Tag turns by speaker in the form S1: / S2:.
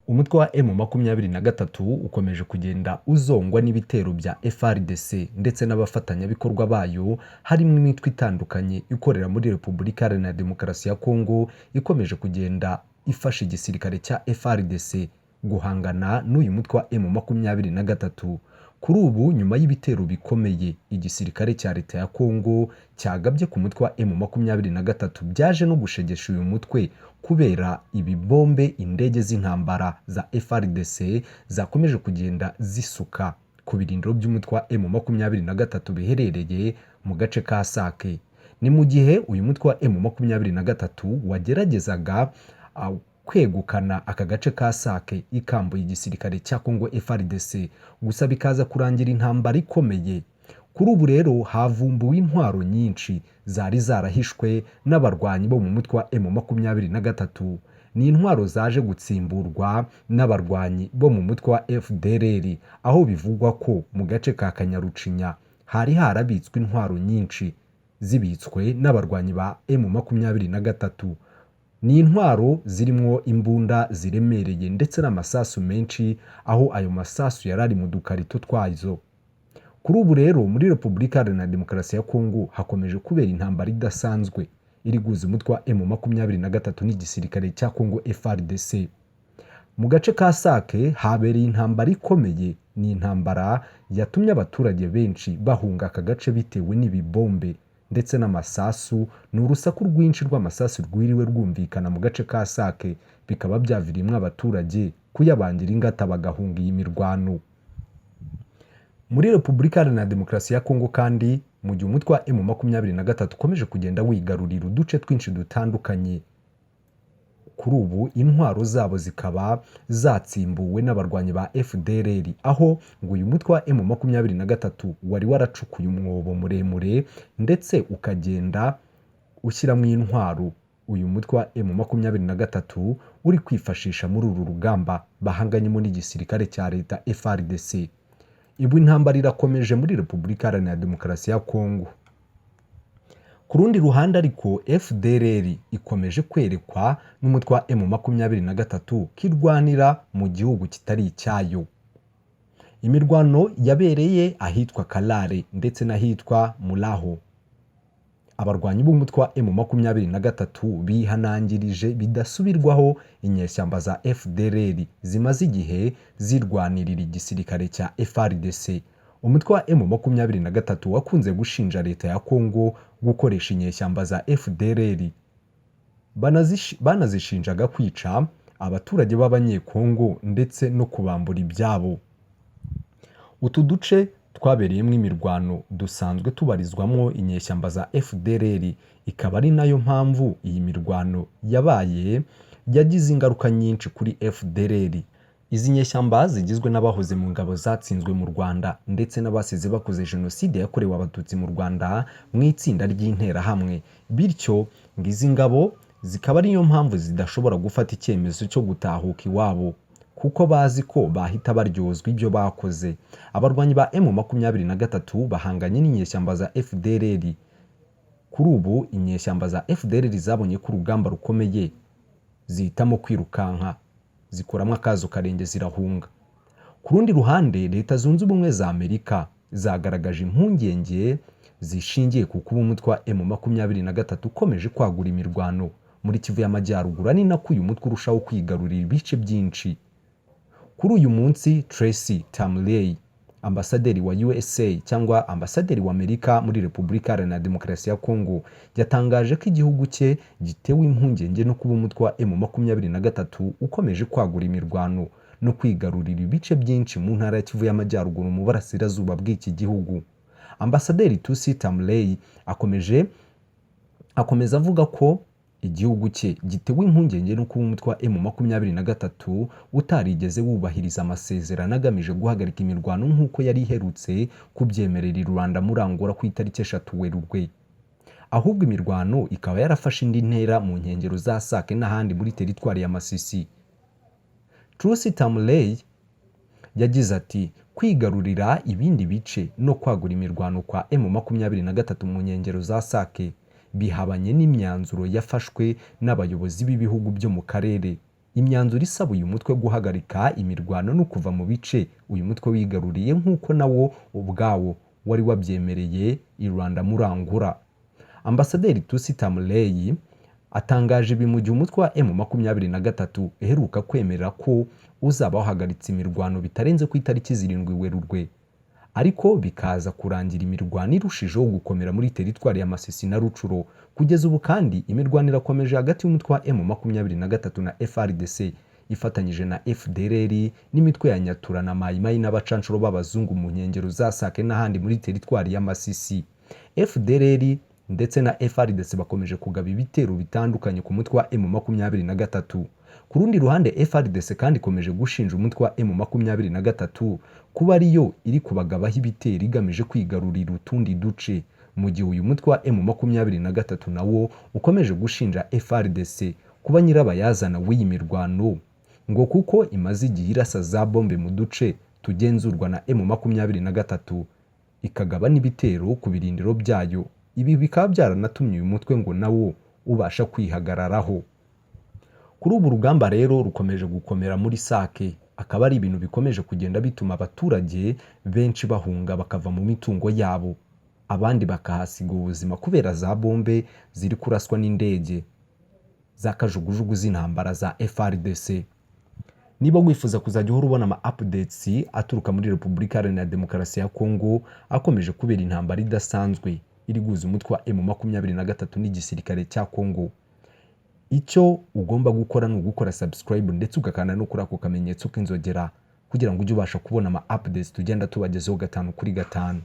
S1: Umutwe wa M23 ukomeje kugenda uzongwa n'ibitero bya FARDC ndetse n'abafatanyabikorwa bayo, harimo imitwe itandukanye ikorera muri Repubulika Iharanira Demokarasi ya Kongo ikomeje kugenda ifasha igisirikare cya FARDC guhangana n'uyu mutwe wa M23. Kuri ubu, nyuma y'ibitero bikomeye igisirikare cya leta ya Kongo cyagabye ku mutwe wa M23, byaje no gushegesha uyu mutwe kubera ibibombe indege z'intambara za FARDC zakomeje kugenda zisuka ku birindiro by'umutwe wa M23 biherereye mu gace ka Sake. Ni mu gihe uyu mutwe wa M23 wageragezaga kwegukana aka gace ka Sake ikambuye igisirikare cya Kongo FARDC, gusa bikaza kurangira intambara ikomeye. Kuri ubu rero havumbuwe intwaro nyinshi zari zarahishwe n'abarwanyi bo mu mutwe wa M23. Ni intwaro zaje gutsimburwa n'abarwanyi bo mu mutwe wa FDLR, aho bivugwa ko mu gace ka Kanyarucinya hari harabitswe intwaro nyinshi zibitswe n'abarwanyi ba M23. Ni intwaro zirimo imbunda ziremereye ndetse n'amasasu menshi, aho ayo masasu yari ari mu dukarito twazo. Kuri ubu rero muri Repubulika Iharanira Demokarasi ya Kongo hakomeje kubera intambara idasanzwe iri guhuza umutwe wa M23 n'igisirikare cya Kongo FARDC. Mu gace ka Sake habereye intambara ikomeye, ni intambara yatumye abaturage benshi bahunga aka gace bitewe n'ibibombe ndetse n'amasasu. Ni urusaku rwinshi rw'amasasu rwiriwe rwumvikana mu gace ka Sake, bikaba byaviriyemo abaturage kuyabangira ingata bagahunga iyi mirwano. Muri Repubulika Iharanira Demokarasi ya Kongo kandi, mu gihe umutwe wa M23 ukomeje kugenda wigarurira uduce twinshi dutandukanye, kuri ubu intwaro zabo zikaba zatsimbuwe n'abarwanyi ba FDLR, aho ngo uyu mutwe wa M23 wari waracukuye umwobo muremure ndetse ukagenda ushyiramo intwaro uyu mutwe wa M23 uri kwifashisha muri uru rugamba bahanganyemo n'igisirikare cya leta FARDC. Ibu intambara irakomeje muri Repubulika Iharanira Demokarasi ya Kongo. Ku rundi ruhande ariko, FDLR ikomeje kwerekwa n'umutwe wa M23 ko irwanira mu gihugu kitari icyayo. Imirwano yabereye ahitwa Kalare ndetse n'ahitwa Mulaho. Abarwanyi b'umutwe wa M23 bihanangirije bidasubirwaho inyeshyamba za FDLR zimaze igihe zirwanirira igisirikare cya FARDC. Umutwe wa M23 wakunze gushinja leta ya Kongo gukoresha inyeshyamba za FDLR, banazishinjaga kwica abaturage b'Abanyekongo ndetse no kubambura ibyabo. Utu duce twabereyemo imirwano dusanzwe tubarizwamo inyeshyamba za FDLR, ikaba ari nayo mpamvu iyi mirwano yabaye yagize ingaruka nyinshi kuri FDLR. Izi nyeshyamba zigizwe n'abahoze mu ngabo zatsinzwe mu Rwanda ndetse n'abasize bakoze jenoside yakorewe Abatutsi mu Rwanda mu itsinda ry'Interahamwe, bityo ngo izi ngabo zikaba ariyo mpamvu zidashobora gufata icyemezo cyo gutahuka iwabo, kuko bazi ko bahita baryozwa ibyo bakoze. Abarwanyi ba M23 bahanganye n'inyeshyamba za FDLR. Kuri ubu inyeshyamba za FDLR zabonye ko urugamba rukomeye, zihitamo kwirukanka, zikuramo akazo karenge zirahunga. Ku rundi ruhande, Leta Zunze Ubumwe za Amerika zagaragaje impungenge zishingiye ku kuba umutwe wa M23 ukomeje kwagura imirwano muri Kivu y'Amajyaruguru, ari nako uyu mutwe urushaho kwigarurira ibice byinshi. Kuri uyu munsi, Tracy Tamley, ambasaderi wa USA cyangwa ambasaderi wa Amerika muri Repubulika Iharanira Demokarasi ya Kongo, yatangaje ko igihugu cye gitewe impungenge no kuba umutwe wa M23 ukomeje kwagura imirwano no kwigarurira ibice byinshi mu ntara ya Kivu y'Amajyaruguru mu burasirazuba bw'iki gihugu. Ambasaderi Tusi Tamley akomeza avuga ko igihugu cye gitewe impungenge no kuba umutwe wa M23 utarigeze wubahiriza amasezerano agamije guhagarika imirwano nk'uko yari iherutse kubyemerera i Rwanda muri Angola ku itariki 3 Werurwe, ahubwo imirwano ikaba yarafashe indi ntera mu nkengero za Sake n'ahandi muri teritwari ya Masisi. Trusi Tamley yagize ati: "Kwigarurira ibindi bice no kwagura imirwano kwa M23 mu nkengero za Sake bihabanye n'imyanzuro yafashwe n'abayobozi b'ibihugu byo mu karere. imyanzuro isaba uyu mutwe guhagarika imirwano no kuva mu bice uyu mutwe wigaruriye, nk'uko nawo ubwawo wari wabyemereye i Rwanda muri Angola. Ambasaderi Tusi Tamuley atangaje ibi mu gihe umutwe wa M23 uheruka kwemera ko uzaba wahagaritse imirwano bitarenze ku itariki 7 Werurwe, ariko bikaza kurangira imirwano irushijeho gukomera muri teritwari ya Masisi na Rucuro. Kugeza ubu kandi imirwano irakomeje hagati y'umutwe wa M23 na FARDC ifatanyije na FDLR n'imitwe ya Nyatura na Mai Mai n'abacanshuro b'abazungu mu nkengero za Sake n'ahandi muri teritwari ya Masisi. FDLR ndetse na FARDC bakomeje kugaba ibitero bitandukanye ku mutwe wa M23. Ku rundi ruhande, FARDC kandi ikomeje gushinja umutwe wa M23 kuba ariyo iri kubagabaho ibitero igamije kwigarurira utundi duce, mu gihe uyu mutwe wa M23 nawo ukomeje gushinja FARDC kuba nyirabayazana w'iyi mirwano, ngo kuko imaze igihe irasa za bombe mu duce tugenzurwa na M23, ikagaba n'ibitero ku birindiro byayo. Ibi bikaba byaranatumye uyu mutwe ngo nawo ubasha kwihagararaho. Kuri ubu urugamba rero rukomeje gukomera muri Sake, akaba ari ibintu bikomeje kugenda bituma abaturage benshi bahunga bakava mu mitungo yabo, abandi bakahasiga ubuzima kubera za bombe ziri kuraswa n'indege za kajugujugu z'intambara za FARDC. Niba wifuza kuzajya uhora ubona ama updates aturuka muri Repubulika Iharanira Demokarasi ya Kongo akomeje kubera intambara idasanzwe iri guhuza umutwe wa M23 n'igisirikare cya Kongo, icyo ugomba gukora ni ugukora subscribe ndetse ugakanda no kuri ako kamenyetso k'inzogera kugira ngo ujye ubasha kubona ama updates tugenda tubagezeho gatanu kuri gatanu.